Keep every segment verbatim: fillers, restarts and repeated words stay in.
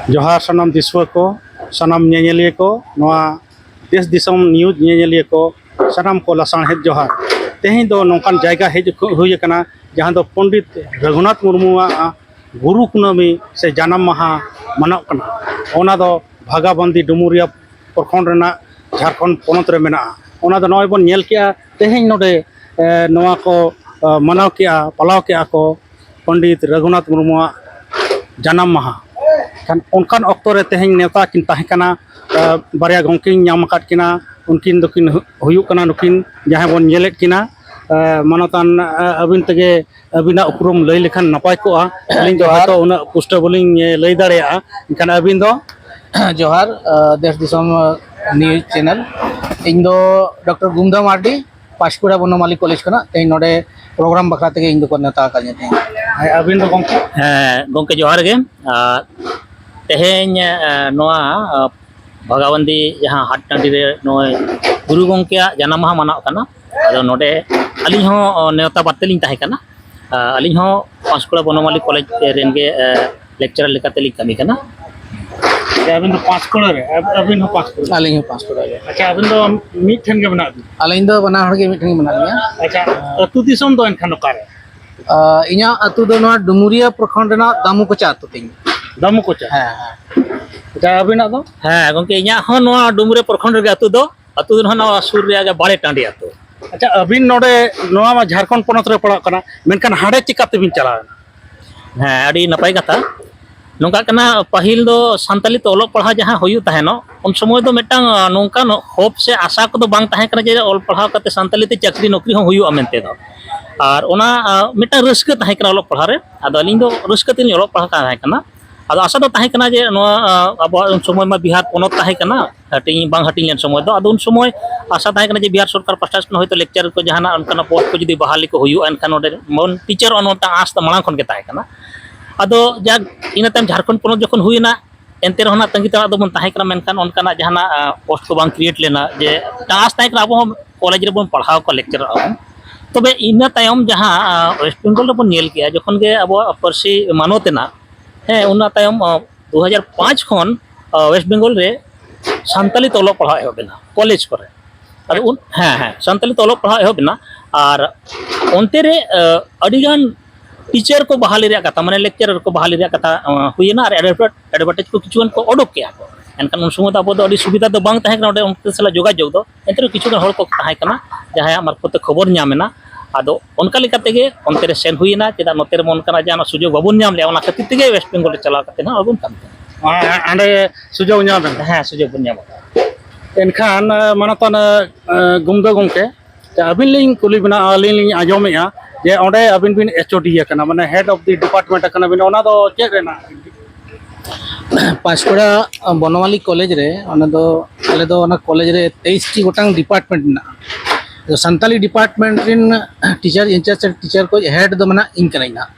ᱡᱚᱦᱟᱨ ᱥᱟᱱᱟᱢ ᱫᱤᱥᱩᱣᱟᱹ ᱠᱚ, ᱥᱟᱱᱟᱢ ᱧᱮᱧᱮᱞᱤᱭᱟᱹ ᱠᱚ, ᱱᱚᱣᱟ ᱫᱮᱥ ᱫᱤᱥᱚᱢ ᱱᱤᱭᱩᱡᱽ ᱧᱮᱧᱮᱞᱤᱭᱟᱹ ᱠᱚ, ᱥᱟᱱᱟᱢ ᱠᱚ ᱞᱟᱥᱟᱬᱦᱮᱫ ᱡᱚᱦᱟᱨ᱾ ᱛᱮᱦᱮᱧ ᱫᱚ ᱱᱚᱝᱠᱟᱱ ᱡᱟᱭᱜᱟ ᱦᱮᱡ ᱦᱩᱭ ᱟᱠᱟᱱᱟ, ᱡᱟᱦᱟᱸ ᱫᱚ ᱯᱚᱱᱰᱤᱛ ᱨᱟᱹᱜᱷᱩᱱᱟᱛᱷ ᱢᱩᱨᱢᱩᱣᱟᱜ ᱜᱩᱨᱩ ᱠᱩᱱᱟᱹᱢᱤ ᱥᱮ ᱡᱟᱱᱟᱢ ᱢᱟᱦᱟ ᱢᱟᱱᱟᱣ ᱠᱟᱱᱟ᱾ ᱚᱱᱟ ᱫᱚ ᱵᱷᱟᱜᱟᱵᱟᱱᱫᱤ ᱰᱩᱢᱩᱨᱤᱭᱟ ᱯᱨᱚᱠᱷᱚᱸᱰ ᱨᱮᱱᱟᱜ ᱡᱷᱟᱲᱠᱷᱚᱸᱰ ᱯᱚᱱᱚᱛ ᱨᱮ ᱢᱮᱱᱟᱜᱼᱟ᱾ ᱚᱱᱟ ᱫᱚ ᱱᱚᱜᱼᱚᱭ ᱵᱚᱱ ᱧᱮᱞ ᱠᱮᱜᱼᱟ, ᱛᱮᱦᱮᱧ ᱱᱚᱰᱮ, ᱮ, ᱱᱚᱣᱟ ᱠᱚ, ᱮ, ᱢᱟᱱᱟᱣ ᱠᱮᱜᱼᱟ, ᱯᱟᱞᱟᱣ ᱠᱮᱜᱼᱟ ᱠᱚ ᱯᱚᱱᱰᱤᱛ ᱨᱟᱹᱜᱷᱩᱱᱟᱛᱷ ᱢᱩᱨᱢᱩᱣᱟᱜ ᱡᱟᱱᱟᱢ ᱢᱟᱦᱟ᱾ ᱠᱷᱟᱱ ᱚᱱᱠᱟᱱ ᱚᱠᱛᱚ ᱨᱮ ᱛᱮᱦᱮᱧ ᱱᱮᱣᱛᱟ ᱠᱤᱱ ᱛᱟᱦᱮᱸ ᱠᱟᱱᱟ, ᱮ, ᱵᱟᱨᱭᱟ ᱜᱚᱢᱠᱮᱧ ᱧᱟᱢ ᱟᱠᱟᱫ ᱠᱤᱱᱟ, ᱩᱱᱠᱤᱱ ᱫᱚᱠᱤᱱ ᱦᱩ-, ᱦᱩᱭᱩᱜ ᱠᱟᱱᱟ ᱱᱩᱠᱤᱱ ᱡᱟᱦᱟᱸᱭ ᱵᱚᱱ ᱧᱮᱞᱮᱫ ᱠᱤᱱᱟ, ᱮ, ᱢᱟᱱᱚᱛᱟᱱ, ᱮ, ᱟᱹᱵᱤᱱ ᱛᱮᱜᱮ ᱟᱹᱵᱤᱱᱟᱜ ᱩᱯᱨᱩᱢ ᱞᱟᱹᱭ ᱞᱮᱠᱷᱟᱱ ᱱᱟᱯᱟᱭ ᱠᱚᱜᱼᱟ᱾ ᱟᱹᱞᱤᱧ ᱫᱚ ᱡᱚᱦᱟᱨ᱾ ᱦᱚᱭᱛᱳ ᱩᱱᱟᱹᱜ ᱯᱩᱥᱴᱟᱹᱣ ᱵᱟᱹᱞᱤᱧ, ᱮ, ᱞᱟᱹᱭ ᱫᱟᱲᱮᱭᱟᱜᱼᱟ, ᱮᱱᱠᱷᱟᱱ ᱟᱹᱵᱤᱱ ᱫᱚ? ᱡᱚᱦᱟᱨ, ᱟ, ᱫᱮᱥ ᱫᱤᱥᱚᱢ, ᱟ, ᱱᱤᱭᱩᱡᱽ ᱪᱮᱱᱮᱞ᱾ ᱤᱧ ᱫᱚ ᱰᱚᱠᱴᱚᱨ ᱜᱩᱢᱫᱷᱟ ᱢᱟᱨᱰᱤ, ᱯᱟᱸᱪᱠᱩᱲᱟ ᱵᱚᱱᱚᱢᱟᱞᱤ ᱠᱚᱞᱮᱡᱽ ᱠᱷᱚᱱᱟᱜ᱾ ᱛᱮᱦᱮᱧ ᱱᱚᱰᱮ ᱯᱨᱳᱜᱨᱟᱢ ᱵᱟᱠᱷᱨᱟ ᱛᱮᱜᱮ ᱤᱧ ᱫᱚᱠᱚ ᱱᱮᱣᱛᱟ ᱟᱠᱟᱫᱤᱧᱟ ᱛᱮᱦᱮᱧ᱾ ᱦᱮᱸ, ᱟᱹᱵᱤᱱ ᱫᱚ ᱜᱚᱢᱠᱮ? ᱦᱮᱸ, ᱜᱚᱢᱠᱮ ᱡᱚᱦᱟᱨ ᱜᱮ᱾ ᱟᱨ ᱛᱮᱦᱮᱧ, ᱮ, ᱱᱚᱣᱟ, ᱮ, ᱵᱷᱟᱜᱟᱵᱟᱱᱫᱤ ᱡᱟᱦᱟᱸ ᱦᱟᱴ ᱴᱟᱺᱰᱤ ᱨᱮ ᱱᱚᱜᱼᱚᱭ ᱜᱩᱨᱩ ᱜᱚᱢᱠᱮᱭᱟᱜ ᱡᱟᱱᱟᱢ ᱢᱟᱦᱟ ᱢᱟᱱᱟᱣ ᱠᱟᱱᱟ, ᱟᱫᱚ ᱱᱚᱰᱮ ᱟᱹᱞᱤᱧ ᱦᱚᱸ, ᱚ, ᱱᱮᱣᱛᱟ ᱵᱟᱨᱛᱮ ᱞᱤᱧ ᱛᱟᱦᱮᱸ ᱠᱟᱱᱟ᱾ ᱟᱨ ᱟᱹᱞᱤᱧ ᱦᱚᱸ ᱯᱟᱸᱪᱠᱩᱲᱟ ᱵᱚᱱᱚᱢᱟᱞᱤ ᱠᱚᱞᱮᱡᱽ ᱨᱮᱱ ᱜᱮ, ᱮ, ᱞᱮᱠᱪᱟᱨᱟᱨ ᱞᱮᱠᱟᱛᱮ ᱞᱤᱧ ᱠᱟᱹᱢᱤ ᱠᱟᱱᱟ᱾ ᱟᱪᱪᱷᱟ, ᱟᱹᱵᱤᱱ ᱫᱚ ᱯᱟᱸᱪᱠᱩᱲᱟ ᱨᱮ? ᱟᱹᱵᱤᱱ ᱦᱚᱸ ᱯᱟᱸᱪᱠᱩᱲᱟ? ᱟᱹᱞᱤᱧ ᱦᱚᱸ ᱯᱟᱸᱪᱠᱩᱲᱟ ᱜᱮ᱾ ᱟᱪᱪᱷᱟ, ᱟᱹᱵᱤᱱ ᱫᱚ ᱢᱤᱫ ᱴᱷᱮᱱ ᱜᱮ ᱢᱮᱱᱟᱜ ᱵᱤᱱᱟ? ᱟᱹᱞᱤᱧ ᱫᱚ ᱵᱟᱱᱟ ᱦᱚᱲ ᱜᱮ ᱢᱤᱫ ᱴᱷᱮᱱ ᱜᱮ ᱢᱮᱱᱟᱜ ᱞᱤᱧᱟ᱾ ᱟᱪᱪᱷᱟ, ᱟᱹᱛᱩ ᱫᱤᱥᱚᱢ ᱫᱚ ᱮᱱᱠᱷᱟᱱ ᱚᱠᱟᱨᱮ? ᱟ, ᱤᱧᱟᱹᱜ ᱟᱹᱛᱩ ᱫᱚ ᱱᱚᱣᱟ ᱰᱩᱢᱩᱨᱤᱭᱟ ᱯᱨᱚᱠᱷᱚᱸᱰ ᱨᱮᱱᱟᱜ ᱫᱟᱢᱩᱠᱚᱪᱟ ᱟᱹᱛᱩ ᱛᱤᱧ᱾ ᱫᱟᱢᱩᱠᱚᱪᱟ? ᱦᱮᱸ, ᱦᱮᱸ᱾ ᱟᱪᱪᱷᱟ, ᱟᱹᱵᱤᱱᱟᱜ ᱫᱚ? ᱦᱮᱸ, ᱜᱚᱢᱠᱮ, ᱤᱧᱟᱹᱜ ᱦᱚᱸ ᱱᱚᱣᱟ ᱰᱩᱢᱩᱨᱤᱭᱟ ᱯᱨᱚᱠᱷᱚᱸᱰ ᱨᱮᱜᱮ ᱟᱹᱛᱩ ᱫᱚ᱾ ᱟᱹᱛᱩ ᱫᱚ ᱱᱟᱦᱟᱜ ᱱᱚᱣᱟ ᱥᱩᱨ ᱨᱮᱭᱟᱜ ᱜᱮ ᱵᱟᱲᱮ ᱴᱟᱺᱰᱤ ᱟᱹᱛᱩ᱾ ᱟᱪᱪᱷᱟ, ᱟᱹᱵᱤᱱ ᱱᱚᱰᱮ, ᱱᱚᱣᱟ ᱢᱟ ᱡᱷᱟᱲᱠᱷᱚᱸᱰ ᱯᱚᱱᱚᱛ ᱨᱮ ᱯᱟᱲᱟᱜ ᱠᱟᱱᱟ, ᱢᱮᱱᱠᱷᱟᱱ ᱦᱟᱸᱰᱮ ᱪᱤᱠᱟᱹ ᱛᱮᱵᱤᱱ ᱪᱟᱞᱟᱣ ᱮᱱᱟ? ᱦᱮᱸ, ᱟᱹᱰᱤ ᱱᱟᱯᱟᱭ ᱠᱟᱛᱷᱟ᱾ ᱱᱚᱝᱠᱟ ᱠᱟᱱᱟ, ᱯᱟᱹᱦᱤᱞ ᱫᱚ ᱥᱟᱱᱛᱟᱞᱤ ᱛᱮ ᱚᱞᱚᱜ ᱯᱟᱲᱦᱟᱣ ᱡᱟᱦᱟᱸ ᱦᱩᱭᱩᱜ ᱛᱟᱦᱮᱱᱚᱜ, ᱩᱱ ᱥᱚᱢᱚᱭ ᱫᱚ ᱢᱤᱫᱴᱟᱝ, ᱟᱸ, ᱱᱚᱝᱠᱟᱱ ᱦᱳᱯ ᱥᱮ ᱟᱥᱟ ᱠᱚᱫᱚ ᱵᱟᱝ ᱛᱟᱦᱮᱸ ᱠᱟᱱᱟ ᱡᱮ ᱚᱞ ᱯᱟᱲᱦᱟᱣ ᱠᱟᱛᱮ ᱥᱟᱱᱛᱟᱞᱤ ᱛᱮ ᱪᱟᱹᱠᱨᱤ ᱱᱚᱠᱨᱤ ᱦᱚᱸ ᱦᱩᱭᱩᱜᱼᱟ ᱢᱮᱱᱛᱮ ᱫᱚ᱾ ᱟᱨ ᱚᱱᱟ, ᱟᱸ, ᱢᱤᱫᱴᱟᱝ ᱨᱟᱹᱥᱠᱟᱹ ᱛᱟᱦᱮᱸ ᱠᱟᱱᱟ ᱚᱞᱚᱜ ᱯᱟᱲᱦᱟᱣ ᱨᱮ᱾ ᱟᱫᱚ ᱟᱹᱞᱤᱧ ᱫᱚ ᱨᱟᱹᱥᱠᱟᱹ ᱛᱮᱞᱤᱧ ᱚᱞᱚᱜ ᱯᱟᱲᱦᱟᱣ ᱠᱟᱱ ᱛᱟᱦᱮᱸ ᱠᱟᱱᱟ᱾ ᱟᱫᱚ ᱟᱥᱟ ᱫᱚ ᱛᱟᱦᱮᱸ ᱠᱟᱱᱟ ᱡᱮ ᱱᱚᱣᱟ, ᱟᱸ, ᱟᱵᱚᱣᱟᱜ ᱩᱱ ᱥᱚᱢᱚᱭ ᱢᱟ ᱵᱤᱦᱟᱨ ᱯᱚᱱᱚᱛ ᱛᱟᱦᱮᱸ ᱠᱟᱱᱟ, ᱦᱟᱹᱴᱤᱧ ᱵᱟᱝ ᱦᱟᱹᱴᱤᱧ ᱞᱮᱱ ᱥᱚᱢᱚᱭ ᱫᱚ᱾ ᱟᱫᱚ ᱩᱱ ᱥᱚᱢᱚᱭ ᱟᱥᱟ ᱛᱟᱦᱮᱸ ᱠᱟᱱᱟ ᱡᱮ ᱵᱤᱦᱟᱨ ᱥᱚᱨᱠᱟᱨ ᱯᱟᱥᱴᱟ ᱥᱮᱫ ᱠᱷᱚᱱ ᱦᱚᱭᱛᱳ ᱞᱮᱠᱪᱟᱨ ᱠᱚ ᱡᱟᱦᱟᱱᱟᱜ ᱚᱱᱠᱟᱱᱟᱜ ᱯᱳᱥᱴ ᱠᱚ ᱡᱩᱫᱤ ᱵᱟᱦᱟᱞᱤ ᱠᱚ ᱦᱩᱭᱩᱜᱼᱟ, ᱮᱱᱠᱷᱟᱱ ᱱᱚᱰᱮ ᱵᱚᱱ ᱴᱤᱪᱟᱨᱚᱜᱼᱟ, ᱱᱚᱣᱟ ᱢᱤᱫᱴᱟᱝ ᱟᱸᱥ ᱫᱚ ᱢᱟᱲᱟᱝ ᱠᱷᱚᱱ ᱜᱮ ᱛᱟᱦᱮᱸ ᱠᱟᱱᱟ᱾ ᱟᱫᱚ ᱡᱟᱠ, ᱤᱱᱟᱹ ᱛᱟᱭᱚᱢ ᱡᱷᱟᱲᱠᱷᱚᱸᱰ ᱯᱚᱱᱚᱛ ᱡᱚᱠᱷᱚᱱ ᱦᱩᱭᱮᱱᱟ, ᱮᱱᱛᱮ ᱨᱮᱦᱚᱸ ᱱᱟᱜ ᱛᱟᱺᱜᱤ ᱛᱟᱲᱟᱜ ᱫᱚᱵᱚᱱ ᱛᱟᱦᱮᱸ ᱠᱟᱱᱟ, ᱢᱮᱱᱠᱷᱟᱱ ᱚᱱᱠᱟᱱᱟᱜ ᱡᱟᱦᱟᱱᱟᱜ, ᱟ, ᱯᱳᱥᱴ ᱠᱚ ᱵᱟᱝ ᱠᱨᱤᱭᱮᱴ ᱞᱮᱱᱟ᱾ ᱡᱮ ᱢᱤᱫᱴᱟᱝ ᱟᱸᱥ ᱛᱟᱦᱮᱸ ᱠᱟᱱᱟ, ᱟᱵᱚ ᱦᱚᱸ ᱠᱚᱞᱮᱡᱽ ᱨᱮᱵᱚᱱ ᱯᱟᱲᱦᱟᱣ ᱠᱚᱣᱟ, ᱞᱮᱠᱪᱟᱨᱟᱨ ᱟᱵᱚᱱ᱾ ᱛᱚᱵᱮ ᱤᱱᱟᱹ ᱛᱟᱭᱚᱢ ᱡᱟᱦᱟᱸ ᱣᱮᱥᱴ ᱵᱮᱝᱜᱚᱞ ᱨᱮᱵᱚᱱ ᱧᱮᱞ ᱠᱮᱜᱼᱟ, ᱡᱚᱠᱷᱚᱱ ᱜᱮ ᱟᱵᱚᱣᱟᱜ ᱯᱟᱹᱨᱥᱤ ᱢᱟᱱᱚᱛ ᱮᱱᱟ, ᱦᱮᱸ, ᱚᱱᱟ ᱛᱟᱭᱚᱢ ᱫᱩ ᱦᱟᱡᱟᱨ ᱯᱟᱸᱪ ᱠᱷᱚᱱ ᱣᱮᱥᱴ ᱵᱮᱝᱜᱚᱞ ᱨᱮ ᱥᱟᱱᱛᱟᱞᱤ ᱛᱮ ᱚᱞᱚᱜ ᱯᱟᱲᱦᱟᱣ ᱮᱦᱚᱵ ᱮᱱᱟ ᱠᱚᱞᱮᱡᱽ ᱠᱚᱨᱮ᱾ ᱟᱫᱚ ᱩᱱ ᱦᱮᱸ ᱦᱮᱸ ᱥᱟᱱᱛᱟᱞᱤ ᱛᱮ ᱚᱞᱚᱜ ᱯᱟᱲᱦᱟᱣ ᱮᱦᱚᱵ ᱮᱱᱟ᱾ ᱟᱨ ᱚᱱᱛᱮ ᱨᱮ ᱟᱹᱰᱤᱜᱟᱱ ᱴᱤᱪᱟᱨ ᱠᱚ ᱵᱟᱦᱟᱞᱤ ᱨᱮᱭᱟᱜ ᱠᱟᱛᱷᱟ, ᱢᱟᱱᱮ ᱞᱮᱠᱪᱟᱨᱟᱨ ᱠᱚ ᱵᱟᱦᱟᱞᱤ ᱨᱮᱭᱟᱜ ᱠᱟᱛᱷᱟ ᱦᱩᱭᱮᱱᱟ᱾ ᱟᱨ ᱮᱰᱵᱷᱟᱨᱴᱟᱭᱤᱡᱽ ᱠᱚ ᱠᱤᱪᱷᱩ ᱜᱟᱱ ᱠᱚ ᱚᱰᱚᱠ ᱠᱮᱜᱼᱟ ᱠᱚ᱾ ᱮᱱᱠᱷᱟᱱ ᱩᱱ ᱥᱚᱢᱚᱭ ᱫᱚ ᱟᱵᱚ ᱫᱚ ᱟᱹᱰᱤ ᱥᱩᱵᱤᱫᱷᱟ ᱫᱚ ᱵᱟᱝ ᱛᱟᱦᱮᱸ ᱠᱟᱱᱟ ᱚᱸᱰᱮ ᱩᱱᱠᱩ ᱥᱟᱞᱟᱜ ᱡᱳᱜᱟᱡᱳᱜᱽ ᱫᱚ᱾ ᱮᱱᱛᱮ ᱨᱮᱦᱚᱸ ᱠᱤᱪᱷᱩ ᱜᱟᱱ ᱦᱚᱲ ᱠᱚ ᱛᱟᱦᱮᱸ ᱠᱟᱱᱟ, ᱡᱟᱦᱟᱸᱭᱟᱜ ᱢᱟᱨᱯᱷᱚᱛ ᱛᱮ ᱠᱷᱚᱵᱚᱨ ᱧᱟᱢ ᱮᱱᱟ᱾ ᱟᱫᱚ ᱚᱱᱠᱟ ᱞᱮᱠᱟ ᱛᱮᱜᱮ ᱚᱱᱛᱮ ᱨᱮ ᱥᱮᱱ ᱦᱩᱭᱮᱱᱟ᱾ ᱪᱮᱫᱟᱜ ᱱᱚᱛᱮ ᱨᱮᱢᱟ ᱚᱱᱠᱟᱱᱟᱜ ᱡᱟᱦᱟᱱᱟᱜ ᱥᱩᱡᱳᱜᱽ ᱵᱟᱵᱚᱱ ᱧᱟᱢ ᱞᱮᱜᱼᱟ, ᱚᱱᱟ ᱠᱷᱟᱹᱛᱤᱨ ᱛᱮᱜᱮ ᱣᱮᱥᱴ ᱵᱮᱝᱜᱚᱞ ᱨᱮ ᱪᱟᱞᱟᱣ ᱠᱟᱛᱮ ᱦᱟᱸᱜ ᱟᱵᱚᱱ ᱠᱟᱹᱢᱤ ᱠᱟᱱᱟ᱾ ᱦᱮᱸ, ᱚᱸᱰᱮ ᱥᱩᱡᱳᱜᱽ ᱧᱟᱢ ᱮᱱᱟ᱾ ᱦᱮᱸ, ᱥᱩᱡᱳᱜᱽ ᱵᱚᱱ ᱧᱟᱢ ᱟᱠᱟᱫᱟ᱾ ᱮᱱᱠᱷᱟᱱ ᱢᱟᱱᱚᱛᱟᱱ ᱜᱩᱢᱫᱟᱹ ᱜᱚᱢᱠᱮ, ᱟᱹᱵᱤᱱ ᱞᱤᱧ ᱠᱩᱞᱤ ᱵᱮᱱᱟ, ᱟᱹᱞᱤᱧ ᱞᱤᱧ ᱟᱸᱡᱚᱢᱮᱜᱼᱟ ᱡᱮ ᱚᱸᱰᱮ ᱟᱹᱵᱤᱱ ᱵᱤᱱ ᱮᱪᱳᱰᱤ ᱟᱠᱟᱱᱟ, ᱢᱟᱱᱮ ᱦᱮᱰ ᱚᱯᱷ ᱫᱤ ᱰᱤᱯᱟᱨᱴᱢᱮᱱᱴ ᱟᱠᱟᱱᱟ ᱵᱤᱱ, ᱚᱱᱟ ᱫᱚ ᱪᱮᱫ ᱨᱮᱱᱟᱜ? ᱯᱟᱸᱪᱠᱩᱲᱟ ᱵᱚᱱᱚᱣᱟᱞᱤ ᱠᱚᱞᱮᱡᱽ ᱨᱮ, ᱚᱱᱟ ᱫᱚ ᱟᱞᱮ ᱫᱚ ᱚᱱᱟ ᱠᱚᱞᱮᱡᱽ ᱨᱮ ᱛᱮᱭᱤᱥ ᱴᱤ ᱜᱚᱴᱟᱝ ᱰᱤᱯᱟᱨᱴᱢᱮᱱᱴ ᱢᱮᱱᱟᱜᱼᱟ᱾ ᱟᱫᱚ ᱥᱟᱱᱛᱟᱞᱤ ᱰᱤᱯᱟᱨᱴᱢᱮᱱᱴ ᱨᱮᱱ ᱴᱤᱪᱟᱨ ᱤᱱᱪᱟᱨᱡᱽ ᱟᱨ ᱴᱤᱪᱟᱨ ᱠᱚ ᱦᱮᱰ ᱫᱚ ᱢᱮᱱᱟᱜ ᱤᱧ ᱠᱟᱹᱱᱟᱹᱧ ᱱᱟᱜ᱾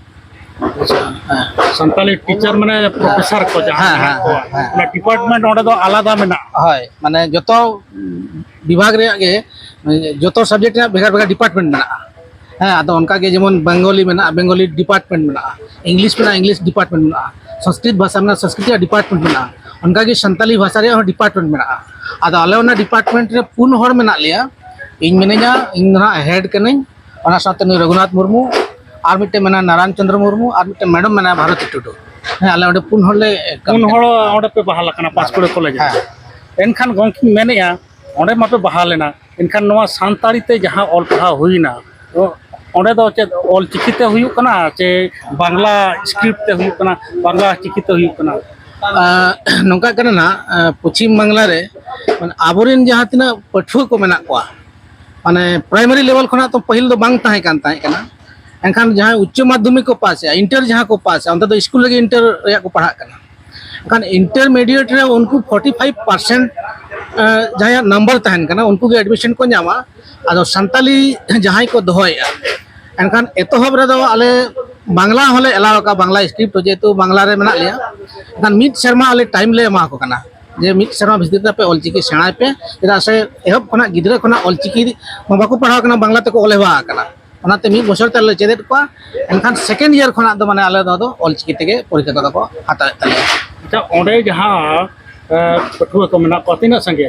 ᱦᱮᱸ᱾ ᱥᱟᱱᱛᱟᱞᱤ ᱴᱤᱪᱟᱨ ᱢᱟᱱᱮ ᱯᱨᱚᱯᱷᱮᱥᱟᱨ ᱠᱚ ᱡᱟᱦᱟᱸ ᱦᱮᱸ, ᱢᱮᱱᱟᱜ ᱦᱮᱸ, ᱠᱚᱣᱟ, ᱦᱮᱸ, ᱦᱮᱸ᱾ ᱚᱱᱟ ᱰᱤᱯᱟᱨᱴᱢᱮᱱᱴ ᱚᱸᱰᱮ ᱫᱚ ᱟᱞᱟᱫᱟ ᱢᱮᱱᱟᱜᱼᱟ᱾ ᱦᱳᱭ, ᱢᱟᱱᱮ ᱡᱚᱛᱚ ᱵᱤᱵᱷᱟᱜᱽ ᱨᱮᱭᱟᱜ ᱜᱮ, ᱡᱚᱛᱚ ᱥᱟᱵᱡᱮᱠᱴ ᱨᱮᱭᱟᱜ ᱵᱷᱮᱜᱟᱨ ᱵᱷᱮᱜᱟᱨ ᱰᱤᱯᱟᱨᱴᱢᱮᱱᱴ ᱢᱮᱱᱟᱜᱼᱟ᱾ ᱦᱮᱸ, ᱟᱫᱚ ᱚᱱᱠᱟ ᱜᱮ ᱡᱮᱢᱚᱱ ᱵᱮᱝᱜᱚᱞᱤ ᱢᱮᱱᱟᱜᱼᱟ, ᱵᱮᱝᱜᱚᱞᱤ ᱰᱤᱯᱟᱨᱴᱢᱮᱱᱴ ᱢᱮᱱᱟᱜᱼᱟ, ᱤᱝᱞᱤᱥ ᱢᱮᱱᱟᱜᱼᱟ, ᱤᱝᱞᱤᱥ ᱰᱤᱯᱟᱨᱴᱢᱮᱱᱴ ᱢᱮᱱᱟᱜᱼᱟ, ᱥᱚᱝᱥᱠᱨᱤᱛ ᱵᱷᱟᱥᱟ ᱢᱮᱱᱟᱜᱼᱟ, ᱥᱚᱝᱥᱠᱨᱤᱛ ᱨᱮᱭᱟᱜ ᱰᱤᱯᱟᱨᱴᱢᱮᱱᱴ ᱢᱮᱱᱟᱜᱼᱟ, ᱚᱱᱠᱟ ᱜᱮ ᱥᱟᱱᱛᱟᱞᱤ ᱵᱷᱟᱥᱟ ᱨᱮᱭᱟᱜ ᱦᱚᱸ ᱰᱤᱯᱟᱨᱴᱢᱮᱱᱴ ᱢᱮᱱᱟᱜᱼᱟ᱾ ᱟᱫᱚ ᱟᱞᱮ ᱚᱱᱟ ᱰᱤᱯᱟᱨᱴᱢᱮᱱᱴ ᱨᱮ ᱯᱩᱱ ᱦᱚᱲ ᱢᱮᱱᱟᱜ ᱞᱮᱭᱟ, ᱤᱧ ᱢᱤᱱᱟᱹᱧᱟ, ᱤᱧ ᱫᱚ ᱦᱟᱸᱜ ᱦᱮᱰ ᱠᱟᱹᱱᱟᱹᱧ, ᱚᱱᱟ ᱥᱟᱶᱛᱮ ᱱᱩᱭ ᱨᱚᱜᱷᱩᱱᱟᱛᱷ ᱢᱩᱨᱢᱩ, ᱟᱨ ᱢᱤᱫᱴᱮᱱ ᱢᱮᱱᱟᱭᱟ ᱱᱟᱨᱟᱭᱚᱱ ᱪᱚᱸᱫᱽᱨᱚ ᱢᱩᱨᱢᱩ, ᱟᱨ ᱢᱤᱫᱴᱮᱱ ᱢᱮᱰᱟᱢ ᱢᱮᱱᱟᱭᱟ ᱵᱷᱟᱨᱚᱛᱤ ᱴᱩᱰᱩ᱾ ᱦᱮᱸ, ᱟᱞᱮ ᱚᱸᱰᱮ ᱯᱩᱱ ᱦᱚᱲ ᱞᱮ ᱠᱟᱹᱢᱤ ᱯᱩᱱ ᱦᱚᱲ ᱠᱟᱱᱟ᱾ ᱚᱸᱰᱮ ᱯᱮ ᱵᱟᱦᱟᱞ ᱟᱠᱟᱱᱟ ᱯᱟᱸᱪᱠᱩᱲᱟ ᱠᱚᱞᱮᱡᱽ ᱨᱮ᱾ ᱦᱮᱸ᱾ ᱮᱱᱠᱷᱟᱱ ᱜᱚᱢᱠᱮᱧ ᱢᱮᱱᱮᱫᱼᱟ, ᱚᱸᱰᱮ ᱢᱟᱯᱮ ᱵᱟᱦᱟᱞ ᱮᱱᱟ, ᱮᱱᱠᱷᱟᱱ ᱱᱚᱣᱟ ᱥᱟᱱᱛᱟᱲᱤ ᱛᱮ ᱡᱟᱦᱟᱸ ᱚᱞ ᱯᱟᱲᱦᱟᱣ ᱦᱩᱭᱱᱟ, ᱚ-, ᱚᱸᱰᱮ ᱫᱚ ᱪᱮᱫ ᱚᱞ ᱪᱤᱠᱤ ᱛᱮ ᱦᱩᱭᱩᱜ ᱠᱟᱱᱟ ᱪᱮ ᱵᱟᱝᱞᱟ ᱥᱠᱨᱤᱯᱴ ᱛᱮ ᱦᱩᱭᱩᱜ ᱠᱟᱱᱟ, ᱵᱟᱝᱞᱟ ᱪᱤᱠᱤ ᱛᱮ ᱦᱩᱭᱩᱜ ᱠᱟᱱᱟ? ᱟᱸ, ᱱᱚᱝᱠᱟᱜ ᱠᱟᱱᱟ ᱱᱟᱜ, ᱟᱸ, ᱯᱚᱪᱷᱤᱢ ᱵᱟᱝᱞᱟ ᱨᱮ, ᱢᱟᱱᱮ, ᱟᱵᱚᱨᱮᱱ ᱡᱟᱦᱟᱸ ᱛᱤᱱᱟᱹᱜ ᱯᱟᱹᱴᱷᱩᱣᱟᱹ ᱠᱚ ᱢᱮᱱᱟᱜ ᱠᱚᱣᱟ, ᱢᱟᱱᱮ, ᱯᱨᱟᱭᱢᱟᱨᱤ ᱞᱮᱵᱮᱞ ᱠᱷᱚᱱᱟᱜ ᱛᱚ ᱯᱟᱹᱦᱤᱞ ᱫᱚ ᱵᱟᱝ ᱛᱟᱦᱮᱸ ᱠᱟᱱ ᱛᱟᱦᱮᱸ ᱠᱟᱱᱟ᱾ ᱮᱱᱠᱷᱟᱱ ᱡᱟᱦᱟᱸᱭ ᱩᱪᱪᱚ ᱢᱟᱫᱽᱫᱷᱚᱢᱤᱠ ᱠᱚ ᱯᱟᱥ ᱮᱜᱼᱟ, ᱤᱱᱴᱟᱨ ᱡᱟᱦᱟᱸ ᱠᱚ ᱯᱟᱥ ᱮᱜᱼᱟ, ᱚᱱᱛᱮ ᱫᱚ ᱥᱠᱩᱞ ᱨᱮᱜᱮ ᱤᱱᱴᱟᱨ ᱨᱮᱭᱟᱜ ᱠᱚ ᱯᱟᱲᱦᱟᱜ ᱠᱟᱱᱟ᱾ ᱮᱱᱠᱷᱟᱱ ᱤᱱᱴᱟᱨᱢᱤᱰᱤᱭᱮᱴ ᱨᱮ ᱩᱱᱠᱩ ᱯᱷᱳᱨᱴᱤ ᱯᱷᱟᱭᱤᱵᱷ ᱯᱟᱨᱥᱮᱱᱴ ᱡᱟᱦᱟᱸᱭᱟᱜ ᱱᱟᱢᱵᱟᱨ ᱛᱟᱦᱮᱱ ᱠᱟᱱᱟ, ᱩᱱᱠᱩ ᱜᱮ ᱮᱰᱢᱤᱥᱚᱱ ᱠᱚ ᱧᱟᱢᱟ᱾ ᱟᱫᱚ ᱥᱟᱱᱛᱟᱞᱤ ᱡᱟᱦᱟᱸᱭ ᱠᱚ ᱫᱚᱦᱚᱭᱮᱜᱼᱟ, ᱮᱱᱠᱷᱟᱱ ᱮᱛᱚᱦᱚᱵ ᱨᱮᱫᱚ ᱟᱞᱮ ᱵᱟᱝᱞᱟ ᱦᱚᱸᱞᱮ ᱮᱞᱟᱣ ᱟᱠᱟᱫᱼᱟ, ᱵᱟᱝᱞᱟ ᱥᱠᱨᱤᱯᱴ ᱦᱚᱸ, ᱡᱮᱦᱮᱛᱩ ᱵᱟᱝᱞᱟ ᱨᱮ ᱢᱮᱱᱟᱜ ᱞᱮᱭᱟ᱾ ᱮᱱᱠᱷᱟᱱ ᱢᱤᱫ ᱥᱮᱨᱢᱟ ᱟᱞᱮ ᱴᱟᱭᱤᱢ ᱞᱮ ᱮᱢᱟ ᱠᱚ ᱠᱟᱱᱟ᱾ ᱡᱮ ᱢᱤᱫ ᱥᱮᱨᱢᱟ ᱵᱷᱤᱛᱤᱨ ᱛᱮ ᱟᱯᱮ ᱚᱞᱪᱤᱠᱤ ᱥᱮᱬᱟᱭ ᱯᱮ᱾ ᱪᱮᱫᱟᱜ ᱥᱮ ᱮᱦᱚᱵ ᱠᱷᱚᱱᱟᱜ ᱜᱤᱫᱽᱨᱟᱹ ᱠᱷᱚᱱᱟᱜ ᱚᱞᱪᱤᱠᱤ ᱢᱟ ᱵᱟᱠᱚ ᱯᱟᱲᱦᱟᱣ ᱠᱟᱱᱟ, ᱵᱟᱝᱞᱟ ᱛᱮᱠᱚ ᱚᱞ ᱦᱮᱣᱟ ᱟᱠᱟᱱᱟ᱾ ᱚᱱᱟᱛᱮ ᱢᱤᱫ ᱵᱚᱪᱷᱚᱨ ᱛᱮᱞᱮ ᱪᱮᱫ ᱮᱫ ᱠᱚᱣᱟ᱾ ᱮᱱᱠᱷᱟᱱ second year ᱠᱷᱚᱱᱟᱜ ᱫᱚ ᱢᱟᱱᱮ ᱟᱞᱮ ᱫᱚ ᱟᱫᱚ ᱚᱞᱪᱤᱠᱤ ᱛᱮᱜᱮ ᱯᱚᱨᱤᱠᱠᱷᱟ ᱠᱚᱫᱚ ᱠᱚ ᱦᱟᱛᱟᱣᱮᱫ ᱛᱟᱞᱮᱭᱟ᱾ ᱟᱪᱪᱷᱟ, ᱚᱸᱰᱮ ᱡᱟᱦᱟᱸ ᱮ, ᱯᱟᱹᱴᱷᱩᱣᱟᱹ ᱠᱚ ᱢᱮᱱᱟᱜ ᱠᱚᱣᱟ, ᱛᱤᱱᱟᱹᱜ ᱥᱟᱸᱜᱮ?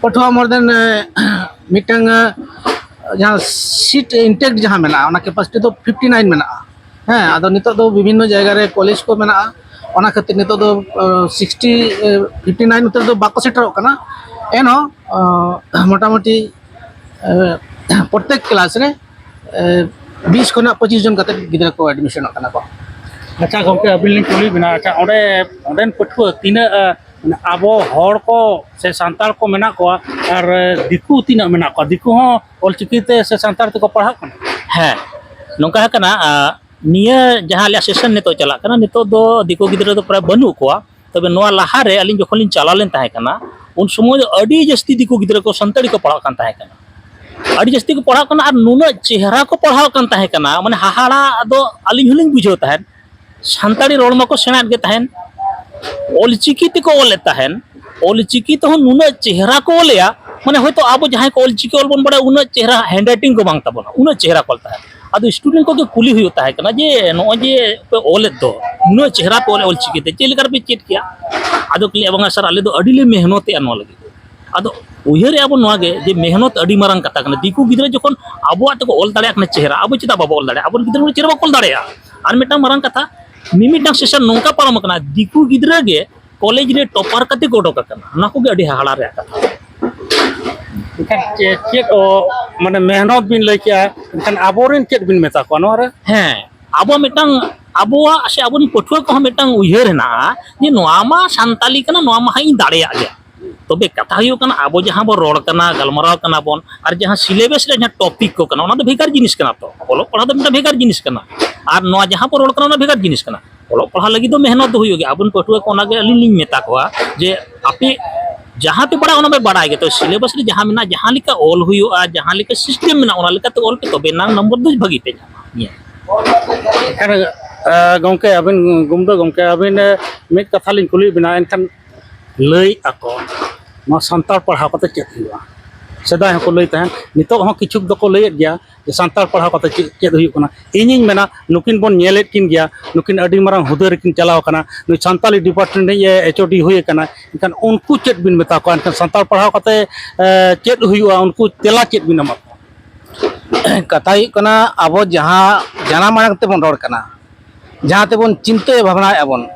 ᱯᱟᱹᱴᱷᱩᱣᱟᱹ more than ᱢᱤᱫᱴᱟᱝ ᱮ, ᱡᱟᱦᱟᱸ seat intake ᱡᱟᱦᱟᱸ ᱢᱮᱱᱟᱜᱼᱟ, ᱚᱱᱟ capacity ᱫᱚ fifty nine ᱢᱮᱱᱟᱜᱼᱟ᱾ ᱦᱮᱸ, ᱟᱫᱚ ᱱᱤᱛᱚᱜ ᱫᱚ ᱵᱤᱵᱷᱤᱱᱱᱚ ᱡᱟᱭᱜᱟ ᱨᱮ ᱠᱚᱞᱮᱡᱽ ᱠᱚ ᱢᱮᱱᱟᱜᱼᱟ, ᱚᱱᱟ ᱠᱷᱟᱹᱛᱤᱨ ᱱᱤᱛᱚᱜ ᱫᱚ ᱥᱤᱠᱥᱴᱤ ᱯᱷᱤᱯᱴᱤ ᱱᱟᱭᱤᱱ ᱩᱛᱟᱹᱨ ᱫᱚ ᱵᱟᱠᱚ ᱥᱮᱴᱮᱨᱚᱜ ᱠᱟᱱᱟ᱾ ᱮᱱᱦᱚᱸ ᱮ, ᱢᱚᱴᱟᱢᱩᱴᱤ ᱮ, ᱯᱨᱚᱛᱮᱠ ᱠᱞᱟᱥ ᱨᱮ ᱮ, ᱵᱤᱥ ᱠᱷᱚᱱᱟᱜ ᱯᱚᱸᱪᱤᱥ ᱡᱚᱱ ᱠᱟᱛᱮ ᱜᱤᱫᱽᱨᱟᱹ ᱠᱚ ᱮᱰᱢᱤᱥᱚᱱᱚᱜ ᱠᱟᱱᱟ ᱠᱚ᱾ ᱟᱪᱪᱷᱟ ᱜᱚᱢᱠᱮ, ᱟᱹᱵᱤᱱ ᱞᱤᱧ ᱠᱩᱞᱤ ᱵᱮᱱᱟ, ᱟᱪᱪᱷᱟ, ᱚᱸᱰᱮ ᱚᱸᱰᱮᱱ ᱯᱟᱹᱴᱷᱩᱣᱟᱹ ᱛᱤᱱᱟᱹᱜ ᱮ, ᱢᱟᱱᱮ ᱟᱵᱚ ᱦᱚᱲ ᱠᱚ ᱥᱮ ᱥᱟᱱᱛᱟᱲ ᱠᱚ ᱢᱮᱱᱟᱜ ᱠᱚᱣᱟ ᱟᱨ ᱮ, ᱫᱤᱠᱩ ᱛᱤᱱᱟᱹᱜ ᱢᱮᱱᱟᱜ ᱠᱚᱣᱟ? ᱫᱤᱠᱩ ᱦᱚᱸ ᱚᱞᱪᱤᱠᱤ ᱛᱮ ᱥᱮ ᱥᱟᱱᱛᱟᱲ ᱛᱮᱠᱚ ᱯᱟᱲᱦᱟᱜ ᱠᱟᱱᱟ? ᱦᱮᱸ, ᱱᱚᱝᱠᱟ ᱠᱟᱱᱟ, ᱟ, ᱱᱤᱭᱟᱹ ᱡᱟᱦᱟᱸ ᱟᱞᱮᱭᱟᱜ ᱥᱮᱥᱚᱱ ᱱᱤᱛᱚᱜ ᱪᱟᱞᱟᱜ ᱠᱟᱱᱟ, ᱱᱤᱛᱚᱜ ᱫᱚ ᱫᱤᱠᱩ ᱜᱤᱫᱽᱨᱟᱹ ᱫᱚ ᱯᱨᱟᱭ ᱵᱟᱹᱱᱩᱜ ᱠᱚᱣᱟ᱾ ᱛᱚᱵᱮ ᱱᱚᱣᱟ ᱞᱟᱦᱟᱨᱮ ᱟᱹᱞᱤᱧ ᱡᱚᱠᱷᱚᱱ ᱞᱤᱧ ᱪᱟᱞᱟᱣ ᱞᱮᱱ ᱛᱟᱦᱮᱸ ᱠᱟᱱᱟ, ᱩᱱ ᱥᱚᱢᱚᱭ ᱫᱚ ᱟᱹᱰᱤ ᱡᱟᱹᱥᱛᱤ ᱫᱤᱠᱩ ᱜᱤᱫᱽᱨᱟᱹ ᱠᱚ ᱥᱟᱱᱛᱟᱲᱤ ᱠᱚ ᱯᱟᱲᱦᱟᱜ ᱠᱟᱱ ᱛᱟᱦᱮᱸ ᱠᱟᱱᱟ᱾ ᱟᱹᱰᱤ ᱡᱟᱹᱥᱛᱤ ᱠᱚ ᱯᱟᱲᱦᱟᱜ ᱠᱟᱱᱟ ᱟᱨ ᱱᱩᱱᱟᱹᱜ ᱪᱮᱦᱨᱟ ᱠᱚ ᱯᱟᱲᱦᱟᱜ ᱠᱟᱱ ᱛᱟᱦᱮᱸ ᱠᱟᱱᱟ, ᱢᱟᱱᱮ ᱦᱟᱦᱟᱲᱟ ᱫᱚ ᱟᱹᱞᱤᱧ ᱦᱚᱸᱞᱤᱧ ᱵᱩᱡᱷᱟᱹᱣ ᱛᱟᱦᱮᱸᱫ᱾ ᱥᱟᱱᱛᱟᱲᱤ ᱨᱚᱲ ᱢᱟᱠᱚ ᱥᱮᱬᱟᱭᱮᱫ ᱜᱮ ᱛᱟᱦᱮᱸᱫ, ᱚᱞᱪᱤᱠᱤ ᱛᱮᱠᱚ ᱚᱞᱮᱫ ᱛᱟᱦᱮᱸᱫ, ᱚᱞᱪᱤᱠᱤ ᱛᱮᱦᱚᱸ ᱱᱩᱱᱟᱹᱜ ᱪᱮᱦᱨᱟ ᱠᱚ ᱚᱞᱮᱜᱼᱟ, ᱢᱟᱱᱮ ᱦᱚᱭᱛᱳ ᱟᱵᱚ ᱡᱟᱦᱟᱸᱭ ᱠᱚ ᱚᱞᱪᱤᱠᱤ ᱚᱞ ᱵᱚᱱ ᱵᱟᱲᱟᱭᱟ ᱩᱱᱟᱹᱜ ᱪᱮᱦᱨᱟ handwriting ᱠᱚ ᱵᱟᱝ ᱛᱟᱵᱚᱱᱟ, ᱩᱱᱟᱹᱜ ᱪᱮᱦᱨᱟ ᱠᱚ ᱚᱞ ᱛᱟᱦᱮᱸᱫ᱾ ᱟᱫᱚ student ᱠᱚᱜᱮ ᱠᱩᱞᱤ ᱦᱩᱭᱩᱜ ᱛᱟᱦᱮᱸ ᱠᱟᱱᱟ ᱡᱮ ᱱᱚᱜᱼᱚᱭ ᱡᱮ ᱯᱮ ᱚᱞᱮᱫ ᱫᱚ ᱩᱱᱟᱹᱜ ᱪᱮᱦᱨᱟ ᱯᱮ ᱚᱞᱮᱫ ᱚᱞᱪᱤᱠᱤ ᱛᱮ, ᱪᱮᱫ ᱞᱮᱠᱟ ᱨᱮᱯᱮ ᱪᱮᱫ ᱠᱮᱜᱼᱟ? ᱟᱫᱚ ᱠᱚ ᱞᱟᱹᱭᱟ ᱵᱟᱝᱟ ᱥᱟᱨ, ᱟᱞᱮ ᱫᱚ ᱟᱹᱰᱤ ᱞᱮ ᱢᱮᱦᱱᱚᱛᱮᱜᱼᱟ ᱱᱚᱣᱟ ᱞᱟᱹᱜᱤᱫ᱾ ᱟᱫᱚ ᱩᱭᱦᱟᱹᱨᱮᱜᱼᱟ ᱵᱚᱱ ᱱᱚᱣᱟ ᱜᱮ ᱡᱮ ᱢᱮᱦᱱᱚᱛ ᱟᱹᱰᱤ ᱢᱟᱨᱟᱝ ᱠᱟᱛᱷᱟ ᱠᱟᱱᱟ᱾ ᱫᱤᱠᱩ ᱜᱤᱫᱽᱨᱟᱹ ᱡᱚᱠᱷᱚᱱ ᱟᱵᱚᱣᱟᱜ ᱛᱮᱠᱚ ᱚᱞ ᱫᱟᱲᱮᱭᱟᱜ ᱠᱟᱱᱟ ᱪᱮᱦᱨᱟ, ᱟᱵᱚ ᱪᱮᱫᱟᱜ ᱵᱟᱵᱚ ᱚᱞ ᱫᱟᱲᱮᱭᱟᱜᱼᱟ? ᱟᱵᱚᱨᱮᱱ ᱜᱤᱫᱽᱨᱟᱹ ᱠᱚ ᱪᱮᱫ ᱵᱟᱠᱚ ᱚᱞ ᱫᱟᱲᱮᱭᱟᱜᱼᱟ? ᱟᱨ ᱢᱤᱫᱴᱟᱝ ᱢᱟᱨᱟᱝ ᱠᱟᱛᱷᱟ, ᱢᱤᱢᱤᱫᱴᱟᱝ ᱥᱮᱥᱚᱱ ᱱᱚᱝᱠᱟ ᱯᱟᱨᱚᱢ ᱟᱠᱟᱱᱟ, ᱫᱤᱠᱩ ᱜᱤᱫᱽᱨᱟᱹ ᱜᱮ ᱠᱚᱞᱮᱡᱽ ᱨᱮ ᱴᱚᱯᱟᱨ ᱠᱟᱛᱮ ᱠᱚ ᱚᱰᱚᱠ ᱟᱠᱟᱱᱟ᱾ ᱚᱱᱟ ᱠᱚᱜᱮ ᱟᱹᱰᱤ ᱦᱟᱦᱟᱲᱟ ᱨᱮᱭᱟᱜ ᱠᱟᱛᱷᱟ᱾ ᱮᱱᱠᱷᱟᱱ ᱪᱮᱫ ᱪᱮᱫ ᱚ, ᱢᱟᱱᱮ ᱢᱮᱦᱱᱚᱛ ᱵᱤᱱ ᱞᱟᱹᱭ ᱠᱮᱜᱼᱟ, ᱮᱱᱠᱷᱟᱱ ᱟᱵᱚᱨᱮᱱ ᱪᱮᱫ ᱵᱤᱱ ᱢᱮᱛᱟ ᱠᱚᱣᱟ ᱱᱚᱣᱟ ᱨᱮ? ᱦᱮᱸ, ᱟᱵᱚ ᱢᱤᱫᱴᱟᱝ, ᱟᱵᱚᱣᱟᱜ ᱥᱮ ᱟᱵᱚᱨᱮᱱ ᱯᱟᱹᱴᱷᱩᱣᱟᱹ ᱠᱚᱦᱚᱸ ᱢᱤᱫᱴᱟᱝ ᱩᱭᱦᱟᱹᱨ ᱦᱮᱱᱟᱜᱼᱟ ᱡᱮ ᱱᱚᱣᱟ ᱢᱟ ᱥᱟᱱᱛᱟᱞᱤ ᱠᱟᱱᱟ, ᱱᱚᱣᱟ ᱢᱟ ᱦᱟᱸᱜ ᱤᱧ ᱫᱟᱲᱮᱭᱟᱜ ᱜᱮᱭᱟ᱾ ᱛᱚᱵᱮ ᱠᱟᱛᱷᱟ ᱦᱩᱭᱩᱜ ᱠᱟᱱᱟ, ᱟᱵᱚ ᱡᱟᱦᱟᱸ ᱵᱚᱱ ᱨᱚᱲ ᱠᱟᱱᱟ, ᱜᱟᱞᱢᱟᱨᱟᱣ ᱠᱟᱱᱟ ᱵᱚᱱ, ᱟᱨ ᱡᱟᱦᱟᱸ syllabus ᱨᱮ ᱡᱟᱦᱟᱸ topic ᱠᱚ ᱠᱟᱱᱟ, ᱚᱱᱟ ᱫᱚ ᱵᱷᱮᱜᱟᱨ ᱡᱤᱱᱤᱥ ᱠᱟᱱᱟ᱾ ᱛᱚ ᱚᱞᱚᱜ ᱯᱟᱲᱦᱟᱣ ᱫᱚ ᱢᱤᱫᱴᱟᱝ ᱵᱷᱮᱜᱟᱨ ᱡᱤᱱᱤᱥ ᱠᱟᱱᱟ, ᱟᱨ ᱱᱚᱣᱟ ᱡᱟᱦᱟᱸ ᱵᱚᱱ ᱨᱚᱲ ᱠᱟᱱᱟ, ᱚᱱᱟ ᱵᱷᱮᱜᱟᱨ ᱡᱤᱱᱤᱥ ᱠᱟᱱᱟ᱾ ᱚᱞᱚᱜ ᱯᱟᱲᱦᱟᱣ ᱞᱟᱹᱜᱤᱫ ᱫᱚ ᱢᱮᱦᱱᱚᱛ ᱫᱚ ᱦᱩᱭᱩᱜ ᱜᱮᱭᱟ᱾ ᱟᱵᱚᱨᱮᱱ ᱯᱟᱹᱴᱷᱩᱣᱟᱹ ᱠᱚ ᱚᱱᱟᱜᱮ ᱟᱹᱞᱤᱧ ᱞᱤᱧ ᱢᱮᱛᱟ ᱠᱚᱣᱟ ᱡᱮ ᱟᱯᱮ ᱡᱟᱦᱟᱸ ᱯᱮ ᱵᱟᱲᱟᱭᱟ ᱚᱱᱟ ᱯᱮ ᱵᱟᱲᱟᱭ ᱜᱮ, ᱛᱚ syllabus ᱨᱮ ᱡᱟᱦᱟᱸ ᱢᱮᱱᱟᱜᱼᱟ, ᱡᱟᱦᱟᱸ ᱞᱮᱠᱟ ᱚᱞ ᱦᱩᱭᱩᱜᱼᱟ, ᱡᱟᱦᱟᱸ ᱞᱮᱠᱟ system ᱢᱮᱱᱟᱜᱼᱟ, ᱚᱱᱟ ᱞᱮᱠᱟᱛᱮ ᱚᱞ ᱯᱮ, ᱛᱚᱵᱮ ᱮᱱᱟᱝ ᱱᱚᱢᱵᱚᱨ ᱫᱚ ᱵᱷᱟᱹᱜᱤ ᱯᱮ ᱧᱟᱢᱟ᱾ ᱱᱤᱭᱟᱹ ᱮᱱᱠᱷᱟᱱ ᱮ, ᱜᱚᱢᱠᱮ, ᱟᱹᱵᱤᱱ ᱜᱩᱢᱫᱟᱹ ᱜᱚᱢᱠᱮ, ᱟᱹᱵᱤᱱ ᱮ, ᱢᱤᱫ ᱠᱟᱛᱷᱟ ᱞᱤᱧ ᱠᱩᱞᱤᱭᱮᱫ ᱵᱤᱱᱟ, ᱮᱱᱠᱷᱟᱱ ᱞᱟᱹᱭᱮᱫ ᱟᱠᱚ, ᱱᱚᱣᱟ ᱥᱟᱱᱛᱟᱲ ᱯᱟᱲᱦᱟᱣ ᱠᱟᱛᱮ ᱪᱮᱫ ᱦᱩᱭᱩᱜᱼᱟ? ᱥᱮᱫᱟᱭ ᱦᱚᱸᱠᱚ ᱞᱟᱹᱭ ᱛᱟᱦᱮᱸᱫ, ᱱᱤᱛᱚᱜ ᱦᱚᱸ ᱠᱤᱪᱷᱩ ᱫᱚᱠᱚ ᱞᱟᱹᱭᱮᱫ ᱜᱮᱭᱟ ᱡᱮ ᱥᱟᱱᱛᱟᱲ ᱯᱟᱲᱦᱟᱣ ᱠᱟᱛᱮ ᱪᱮᱫ, ᱪᱮᱫ ᱦᱩᱭᱩᱜ ᱠᱟᱱᱟ᱾ ᱤᱧᱤᱧ ᱢᱮᱱᱟ, ᱱᱩᱠᱤᱱ ᱵᱚᱱ ᱧᱮᱞᱮᱫ ᱠᱤᱱ ᱜᱮᱭᱟ, ᱱᱩᱠᱤᱱ ᱟᱹᱰᱤ ᱢᱟᱨᱟᱝ ᱦᱩᱫᱟᱹ ᱨᱮᱠᱤᱱ ᱪᱟᱞᱟᱣ ᱟᱠᱟᱱᱟ, ᱱᱩᱭ ᱥᱟᱱᱛᱟᱞᱤ ᱰᱤᱯᱟᱨᱴᱢᱮᱱᱴ ᱨᱤᱱᱤᱡ ᱮ ᱮᱪ ᱳ ᱰᱤ ᱦᱩᱭ ᱟᱠᱟᱱᱟ᱾ ᱮᱱᱠᱷᱟᱱ ᱩᱱᱠᱩ ᱪᱮᱫ ᱵᱤᱱ ᱢᱮᱛᱟ ᱠᱚᱣᱟ? ᱮᱱᱠᱷᱟᱱ ᱥᱟᱱᱛᱟᱲ ᱯᱟᱲᱦᱟᱣ ᱠᱟᱛᱮ, ᱮ, ᱪᱮᱫ ᱦᱩᱭᱩᱜᱼᱟ? ᱩᱱᱠᱩ ᱛᱮᱞᱟ ᱪᱮᱫ ᱵᱤᱱ ᱮᱢᱟ ᱠᱚᱣᱟ? ᱠᱟᱛᱷᱟ ᱦᱩᱭᱩᱜ ᱠᱟᱱᱟ, ᱟᱵᱚ ᱡᱟᱦᱟᱸ ᱡᱟᱱᱟᱢ ᱟᱲᱟᱝ ᱛᱮᱵᱚᱱ ᱨᱚᱲ ᱠᱟᱱᱟ, ᱡᱟᱦᱟᱸ ᱛᱮᱵᱚᱱ ᱪᱤᱱᱛᱟᱹᱭᱟ, ᱵᱷᱟᱵᱽᱱᱟᱭᱮᱫᱼᱟ ᱵᱚᱱ,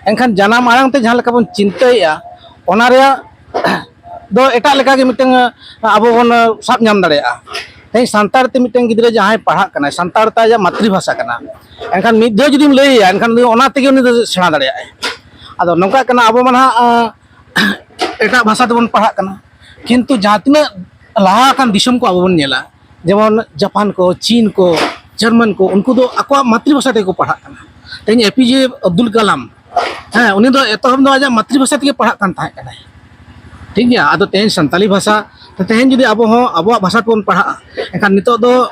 ᱮᱱᱠᱷᱟᱱ ᱡᱟᱱᱟᱢ ᱟᱲᱟᱝ ᱛᱮ ᱡᱟᱦᱟᱸ ᱞᱮᱠᱟ ᱵᱚᱱ ᱪᱤᱱᱛᱟᱹᱭᱮᱫᱼᱟ, ᱚᱱᱟ ᱨᱮᱭᱟᱜ ᱫᱚ ᱮᱴᱟᱜ ᱞᱮᱠᱟᱜᱮ ᱢᱤᱫᱴᱟᱝ ᱟᱵᱚ ᱵᱚᱱ ᱥᱟᱵ ᱧᱟᱢ ᱫᱟᱲᱮᱭᱟᱜᱼᱟ᱾ ᱛᱮᱦᱮᱧ ᱥᱟᱱᱛᱟᱲ ᱛᱮ ᱢᱤᱫᱴᱟᱝ ᱜᱤᱫᱽᱨᱟᱹ ᱡᱟᱦᱟᱸᱭ ᱯᱟᱲᱦᱟᱜ ᱠᱟᱱᱟᱭ, ᱥᱟᱱᱛᱟᱲ ᱛᱟᱭ ᱟᱡᱟᱜ ᱢᱟᱛᱨᱤ ᱵᱷᱟᱥᱟ ᱠᱟᱱᱟ, ᱮᱱᱠᱷᱟᱱ ᱢᱤᱫ ᱫᱷᱟᱣ ᱡᱩᱫᱤᱢ ᱞᱟᱹᱭ ᱟᱭᱟ, ᱮᱱᱠᱷᱟᱱ ᱩᱱᱤ ᱚᱱᱟ ᱛᱮᱜᱮ ᱩᱱᱤ ᱫᱚ ᱥᱮᱬᱟ ᱫᱟᱲᱮᱭᱟᱜᱼᱟᱭ᱾ ᱟᱫᱚ ᱱᱚᱝᱠᱟᱜ ᱠᱟᱱᱟ, ᱟᱵᱚ ᱢᱟ ᱱᱟᱦᱟᱜ ᱮᱴᱟᱜ ᱵᱷᱟᱥᱟ ᱛᱮᱵᱚᱱ ᱯᱟᱲᱦᱟᱜ ᱠᱟᱱᱟ, ᱠᱤᱱᱛᱩ ᱡᱟᱦᱟᱸ ᱛᱤᱱᱟᱹᱜ ᱞᱟᱦᱟ ᱟᱠᱟᱱ ᱫᱤᱥᱚᱢ ᱠᱚ ᱟᱵᱚ ᱵᱚᱱ ᱧᱮᱞᱟ, ᱡᱮᱢᱚᱱ ᱡᱟᱯᱟᱱ ᱠᱚ, ᱪᱤᱱ ᱠᱚ, ᱡᱟᱨᱢᱟᱱ ᱠᱚ, ᱩᱱᱠᱩ ᱫᱚ ᱟᱠᱚᱣᱟᱜ ᱢᱟᱛᱨᱤ ᱵᱷᱟᱥᱟ ᱛᱮᱜᱮ ᱠᱚ ᱯᱟᱲᱦᱟᱜ ᱠᱟᱱᱟ᱾ ᱛᱮᱦᱮᱧ ᱮ ᱯᱤ ᱡᱮ ᱟᱵᱫᱩᱞ ᱠᱟᱞᱟᱢ, ᱦᱮᱸ, ᱩᱱᱤ ᱫᱚ ᱮᱛᱚᱦᱚᱵ ᱫᱚ ᱟᱡᱟᱜ ᱢᱟᱛᱨᱤ ᱵᱷᱟᱥᱟ ᱛᱮᱜᱮ ᱯᱟᱲᱦᱟᱜ ᱠᱟᱱ ᱛᱟᱦᱮᱸ ᱠᱟᱱᱟᱭ᱾ ᱴᱷᱤᱠ ᱜᱮᱭᱟ, ᱟᱫᱚ ᱛᱮᱦᱮᱧ ᱥᱟᱱᱛᱟᱞᱤ ᱵᱷᱟᱥᱟ, ᱛᱮᱦᱮᱧ ᱡᱩᱫᱤ ᱟᱵᱚ ᱦᱚᱸ ᱟᱵᱚᱣᱟᱜ ᱵᱷᱟᱥᱟ ᱛᱮᱵᱚᱱ ᱯᱟᱲᱦᱟᱜᱼᱟ, ᱮᱱᱠᱷᱟᱱ ᱱᱤᱛᱚᱜ ᱫᱚ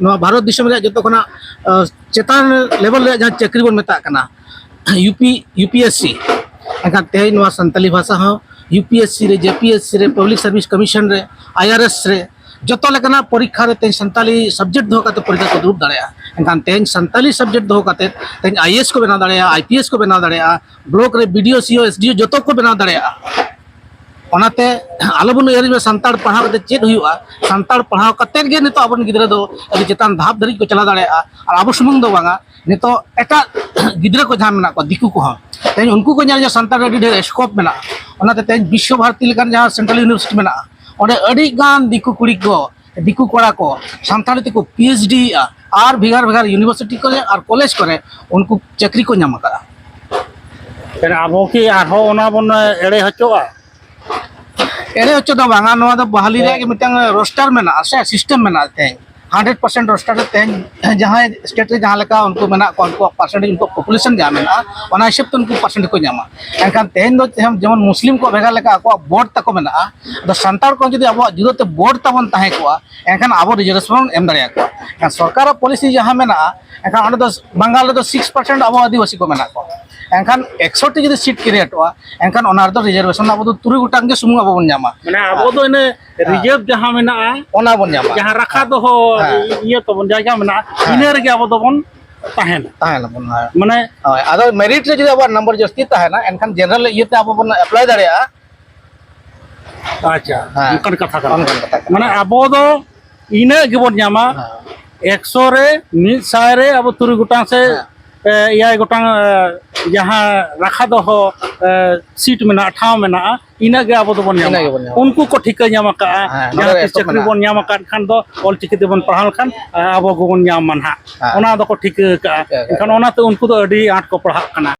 ᱱᱚᱣᱟ ᱵᱷᱟᱨᱚᱛ ᱫᱤᱥᱚᱢ ᱨᱮᱭᱟᱜ ᱡᱚᱛᱚ ᱠᱷᱚᱱᱟᱜ, ᱟᱸ, ᱪᱮᱛᱟᱱ ᱞᱮᱵᱮᱞ ᱨᱮᱭᱟᱜ ᱡᱟᱦᱟᱸ ᱪᱟᱹᱠᱨᱤ ᱵᱚᱱ ᱢᱮᱛᱟᱜ ᱠᱟᱱᱟ, U P, U P S C, ᱮᱱᱠᱷᱟᱱ ᱛᱮᱦᱮᱧ ᱱᱚᱣᱟ ᱥᱟᱱᱛᱟᱞᱤ ᱵᱷᱟᱥᱟ ᱦᱚᱸ ᱤᱭᱩ ᱯᱤ ᱮᱥ ᱥᱤ ᱨᱮ, ᱡᱮ ᱯᱤ ᱮᱥ ᱥᱤ ᱨᱮ, ᱯᱟᱵᱽᱞᱤᱠ ᱥᱟᱨᱵᱷᱤᱥ ᱠᱚᱢᱤᱥᱚᱱ ᱨᱮ, ᱟᱭ ᱟᱨ ᱮᱥ ᱨᱮ, ᱡᱚᱛᱚ ᱞᱮᱠᱟᱱᱟᱜ ᱯᱚᱨᱤᱠᱠᱷᱟ ᱨᱮ ᱛᱮᱦᱮᱧ ᱥᱟᱱᱛᱟᱞᱤ ᱥᱟᱵᱡᱮᱠᱴ ᱫᱚᱦᱚ ᱠᱟᱛᱮ ᱯᱚᱨᱤᱠᱠᱷᱟ ᱠᱚ ᱫᱩᱲᱩᱵ ᱫᱟᱲᱮᱭᱟᱜᱼᱟ᱾ ᱮᱱᱠᱷᱟᱱ ᱛᱮᱦᱮᱧ ᱥᱟᱱᱛᱟᱞᱤ ᱥᱟᱵᱡᱮᱠᱴ ᱫᱚᱦᱚ ᱠᱟᱛᱮ ᱛᱮᱦᱮᱧ ᱟᱭ ᱮ ᱮᱥ ᱠᱚ ᱵᱮᱱᱟᱣ ᱫᱟᱲᱮᱭᱟᱜᱼᱟ, ᱟᱭ ᱯᱤ ᱮᱥ ᱠᱚ ᱵᱮᱱᱟᱣ ᱫᱟᱲᱮᱭᱟᱜᱼᱟ, ᱵᱞᱚᱠ ᱨᱮ ᱵᱤ ᱰᱤ ᱳ, ᱥᱤ ᱳ, ᱮᱥ ᱰᱤ ᱳ ᱡᱚᱛᱚ ᱠᱚ ᱵᱮᱱᱟᱣ ᱫᱟᱲᱮᱭᱟᱜᱼᱟ᱾ ᱚᱱᱟᱛᱮ ᱟᱞᱚᱵᱚᱱ ᱩᱭᱦᱟᱹᱨ ᱢᱟ ᱥᱟᱱᱛᱟᱲ ᱯᱟᱲᱦᱟᱣ ᱠᱟᱛᱮ ᱪᱮᱫ ᱦᱩᱭᱩᱜᱼᱟ᱾ ᱥᱟᱱᱛᱟᱲ ᱯᱟᱲᱦᱟᱣ ᱠᱟᱛᱮ ᱜᱮ ᱱᱤᱛᱚᱜ ᱟᱵᱚᱨᱮᱱ ᱜᱤᱫᱽᱨᱟᱹ ᱫᱚ ᱟᱹᱰᱤ ᱪᱮᱛᱟᱱ ᱫᱷᱟᱯ ᱫᱷᱟᱹᱨᱤᱡ ᱠᱚ ᱪᱟᱞᱟᱣ ᱫᱟᱲᱮᱭᱟᱜᱼᱟ᱾ ᱟᱨ ᱟᱵᱚ ᱥᱩᱢᱩᱝ ᱫᱚ ᱵᱟᱝᱟ, ᱱᱤᱛᱚᱜ ᱮᱴᱟᱜ ᱜᱤᱫᱽᱨᱟᱹ ᱠᱚ ᱡᱟᱦᱟᱸ ᱢᱮᱱᱟᱜ ᱠᱚᱣᱟ, ᱫᱤᱠᱩ ᱠᱚᱦᱚᱸ, ᱛᱮᱦᱮᱧ ᱩᱱᱠᱩ ᱠᱚ ᱧᱮᱞ ᱡᱮ ᱥᱟᱱᱛᱟᱲ ᱨᱮ ᱟᱹᱰᱤ ᱰᱷᱮᱨ ᱥᱠᱳᱯ ᱢᱮᱱᱟᱜᱼᱟ᱾ ᱚᱱᱟᱛᱮ ᱛᱮᱦᱮᱧ ᱵᱤᱥᱥᱚ ᱵᱷᱟᱨᱚᱛᱤ ᱞᱮᱠᱟᱱ ᱡᱟᱦᱟᱸ ᱥᱮᱱᱴᱨᱟᱞ ᱤᱭᱩᱱᱤᱵᱷᱟᱨᱥᱤᱴᱤ ᱢᱮᱱᱟᱜᱼᱟ, ᱚᱸᱰᱮ ᱟᱹᱰᱤ ᱜᱟᱱ ᱫᱤᱠᱩ ᱠᱩᱲᱤ ᱠᱚ, ᱫᱤᱠᱩ ᱠᱚᱲᱟ ᱠᱚ ᱥᱟᱱᱛᱟᱲᱤ ᱛᱮᱠᱚ ᱯᱤ ᱮᱭᱤᱪ ᱰᱤ ᱭᱮᱫᱼᱟ ᱟᱨ ᱵᱷᱮᱜᱟᱨ ᱵᱷᱮᱜᱟᱨ ᱤᱭᱩᱱᱤᱵᱷᱟᱨᱥᱤᱴᱤ ᱠᱚᱨᱮ ᱟᱨ ᱠᱚᱞᱮᱡᱽ ᱠᱚᱨᱮ ᱩᱱᱠᱩ ᱪᱟᱹᱠᱨᱤ ᱠᱚ ᱧᱟᱢ ᱟᱠᱟᱫᱼᱟ᱾ ᱟᱵᱚ ᱠᱤ ᱟᱨᱦᱚᱸ ᱚᱱᱟ ᱵᱚᱱ ᱮᱲᱮ ᱦᱚᱪᱚᱜᱼᱟ? ᱮᱲᱮ ᱦᱚᱪᱚ ᱫᱚ ᱵᱟᱝᱟ, ᱱᱚᱣᱟ ᱫᱚ ᱵᱟᱦᱟᱞᱤ ᱨᱮᱭᱟᱜ ᱜᱮ ᱢᱤᱫᱴᱟᱝ ᱨᱳᱥᱴᱟᱨ ᱢᱮᱱᱟᱜᱼᱟ ᱥᱮ, ᱥᱤᱥᱴᱮᱢ ᱢᱮᱱᱟᱜᱼᱟ᱾ ᱛᱮᱦᱮᱧ ᱦᱟᱱᱰᱨᱮᱰ ᱯᱟᱨᱥᱮᱱᱴ ᱨᱳᱥᱴᱟᱨ ᱨᱮ ᱛᱮᱦᱮᱧ ᱡᱟᱦᱟᱸᱭ ᱥᱴᱮᱴ ᱨᱮ ᱡᱟᱦᱟᱸ ᱞᱮᱠᱟ ᱩᱱᱠᱩ ᱢᱮᱱᱟᱜ ᱠᱚᱣᱟ, ᱩᱱᱠᱩᱣᱟᱜ ᱯᱟᱨᱥᱮᱱᱴᱮᱡᱽ, ᱩᱱᱠᱩᱣᱟᱜ ᱯᱚᱯᱩᱞᱮᱥᱚᱱ ᱡᱟᱦᱟᱸ ᱢᱮᱱᱟᱜᱼᱟ, ᱚᱱᱟ ᱦᱤᱥᱟᱹᱵ ᱛᱮ ᱩᱱᱠᱩ ᱯᱟᱨᱥᱮᱱᱴ ᱠᱚ ᱧᱟᱢᱟ᱾ ᱮᱱᱠᱷᱟᱱ ᱛᱮᱦᱮᱧ ᱫᱚ ᱡᱮᱢᱚᱱ ᱢᱩᱥᱞᱤᱢ ᱠᱚᱣᱟᱜ ᱵᱷᱮᱜᱟᱨ ᱞᱮᱠᱟ ᱟᱠᱚᱣᱟᱜ ᱵᱳᱨᱰ ᱛᱟᱠᱚ ᱢᱮᱱᱟᱜᱼᱟ, ᱟᱫᱚ ᱥᱟᱱᱛᱟᱲ ᱠᱚ ᱡᱩᱫᱤ ᱟᱵᱚᱣᱟᱜ ᱡᱩᱫᱟᱹᱛᱮ ᱵᱳᱨᱰ ᱛᱟᱵᱚᱱ ᱛᱟᱦᱮᱸ ᱠᱚᱜᱼᱟ, ᱮᱱᱠᱷᱟᱱ ᱟᱵᱚ ᱨᱤᱡᱟᱨᱵᱷᱮᱥᱚᱱ ᱵᱚᱱ ᱮᱢ ᱫᱟᱲᱮᱭᱟᱠᱚᱣᱟ᱾ ᱮᱱᱠᱷᱟᱱ ᱥᱚᱨᱠᱟᱨᱟᱜ ᱯᱚᱞᱤᱥᱤ ᱡᱟᱦᱟᱸ ᱢᱮᱱᱟᱜᱼᱟ, ᱮᱱᱠᱷᱟᱱ ᱚᱸᱰᱮ ᱫᱚ ᱵᱟᱝᱜᱟᱞ ᱨᱮᱫᱚ ᱥᱤᱠᱥ ᱯᱟᱨᱥᱮᱱᱴ ᱟᱵᱚ ᱟᱹᱫᱤᱵᱟᱹᱥᱤ ᱠᱚ ᱢᱮᱱᱟᱜ ᱠᱚᱣᱟ᱾ ᱮᱱᱠᱷᱟᱱ ᱮᱠᱥᱚ ᱴᱤ ᱡᱩᱫᱤ ᱥᱤᱴ ᱠᱨᱤᱭᱮᱴᱚᱜᱼᱟ, ᱮᱱᱠᱷᱟᱱ ᱚᱱᱟ ᱨᱮᱫᱚ ᱨᱤᱡᱟᱨᱵᱷᱮᱥᱚᱱ ᱟᱵᱚ ᱫᱚ ᱛᱩᱨᱩᱭ ᱜᱚᱴᱟᱝ ᱜᱮ ᱥᱩᱢᱩᱝ ᱟᱵᱚ ᱵᱚᱱ ᱧᱟᱢᱟ᱾ ᱢᱟᱱᱮ ᱟᱵᱚ ᱫᱚ ᱤᱱᱟᱹ ᱦᱮᱸ᱾ ᱨᱤᱡᱟᱨᱵᱷ ᱡᱟᱦᱟᱸ ᱢᱮᱱᱟᱜᱼᱟ, ᱚᱱᱟ ᱵᱚᱱ ᱧᱟᱢᱟ᱾ ᱡᱟᱦᱟᱸ ᱨᱟᱠᱷᱟ ᱫᱚᱦᱚ ᱦᱮᱸ᱾ ᱤᱭᱟᱹ ᱛᱟᱵᱚᱱ, ᱡᱟᱭᱜᱟ ᱢᱮᱱᱟᱜᱼᱟ, ᱦᱮᱸ᱾ ᱤᱱᱟᱹ ᱨᱮᱜᱮ ᱟᱵᱚ ᱫᱚᱵᱚᱱ ᱛᱟᱦᱮᱱᱟ᱾ ᱛᱟᱦᱮᱱᱟᱵᱚᱱ, ᱦᱮᱸ᱾ ᱢᱟᱱᱮ ᱦᱳᱭ, ᱟᱫᱚ ᱢᱮᱨᱤᱴ ᱨᱮ ᱡᱩᱫᱤ ᱟᱵᱚᱣᱟᱜ ᱱᱟᱢᱵᱟᱨ ᱡᱟᱹᱥᱛᱤ ᱛᱟᱦᱮᱱᱟ, ᱮᱱᱠᱷᱟᱱ ᱡᱮᱱᱟᱨᱮᱞ ᱤᱭᱟᱹᱛᱮ ᱟᱵᱚ ᱵᱚᱱ ᱮᱯᱞᱟᱭ ᱫᱟᱲᱮᱭᱟᱜᱼᱟ᱾ ᱟᱪᱪᱷᱟ, ᱦᱮᱸ᱾ ᱚᱱᱠᱟᱱ ᱠᱟᱛᱷᱟ ᱠᱟᱱᱟ᱾ ᱚᱱᱠᱟᱱ ᱠᱟᱛᱷᱟ ᱠᱟᱱᱟ᱾ ᱢᱟᱱᱮ ᱟᱵᱚ ᱫᱚ ᱤᱱᱟᱹᱜ ᱜᱮᱵᱚᱱ ᱧᱟᱢᱟ᱾ ᱦᱮᱸ᱾ ᱮᱠᱥᱚ ᱨᱮ ᱢᱤᱫ ᱥᱟᱭ ᱨᱮ ᱟᱵᱚ ᱛᱩᱨᱩᱭ ᱜᱚᱴᱟᱝ ᱥᱮ, ᱦᱮᱸ᱾ ᱮ, ᱮᱭᱟᱭ ᱜᱚᱴᱟᱝ, ᱮ, ᱡᱟᱦᱟᱸ ᱨᱟᱠᱷᱟ ᱫᱚᱦᱚ, ᱮ, ᱥᱤᱴ ᱢᱮᱱᱟᱜᱼᱟ, ᱴᱷᱟᱶ ᱢᱮᱱᱟᱜᱼᱟ, ᱤᱱᱟᱹᱜ ᱜᱮ ᱟᱵᱚ ᱫᱚᱵᱚᱱ ᱧᱟᱢᱟ᱾ ᱤᱱᱟᱹᱜ ᱜᱮᱵᱚᱱ ᱧᱟᱢᱟ᱾ ᱩᱱᱠᱩ ᱠᱚ ᱴᱷᱤᱠᱟᱹ ᱧᱟᱢ ᱟᱠᱟᱫᱼᱟ, ᱦᱮᱸ, ᱡᱟᱦᱟᱸ ᱱᱚᱰᱮ ᱛᱤᱥ ᱮᱛᱚᱦᱚᱵ ᱪᱟᱹᱠᱨᱤ ᱢᱮᱱᱟᱜᱼᱟ᱾ ᱵᱚᱱ ᱧᱟᱢ ᱟᱠᱟᱫ ᱠᱷᱟᱱ ᱫᱚ ᱚᱞ ᱪᱤᱠᱤ ᱛᱮᱵᱚᱱ ᱯᱟᱲᱦᱟᱣ ᱞᱮᱠᱷᱟᱱ, ᱮ, ᱟᱵᱚ ᱜᱮᱵᱚᱱ ᱧᱟᱢᱟ ᱱᱟᱦᱟᱜ᱾ ᱦᱮᱸ᱾ ᱚᱱᱟ ᱫᱚᱠᱚ ᱴᱷᱤᱠᱟᱹ ᱟᱠᱟᱫᱼᱟ᱾ ᱴᱷᱤᱠᱟᱹ ᱟᱠᱟᱫᱼᱟ᱾ ᱮᱱᱠᱷᱟᱱ ᱚᱱᱟᱛᱮ ᱩᱱᱠᱩ ᱫᱚ ᱟᱹᱰᱤ ᱟᱸᱴ ᱠᱚ ᱯᱟᱲᱦᱟᱜ ᱠᱟᱱᱟ᱾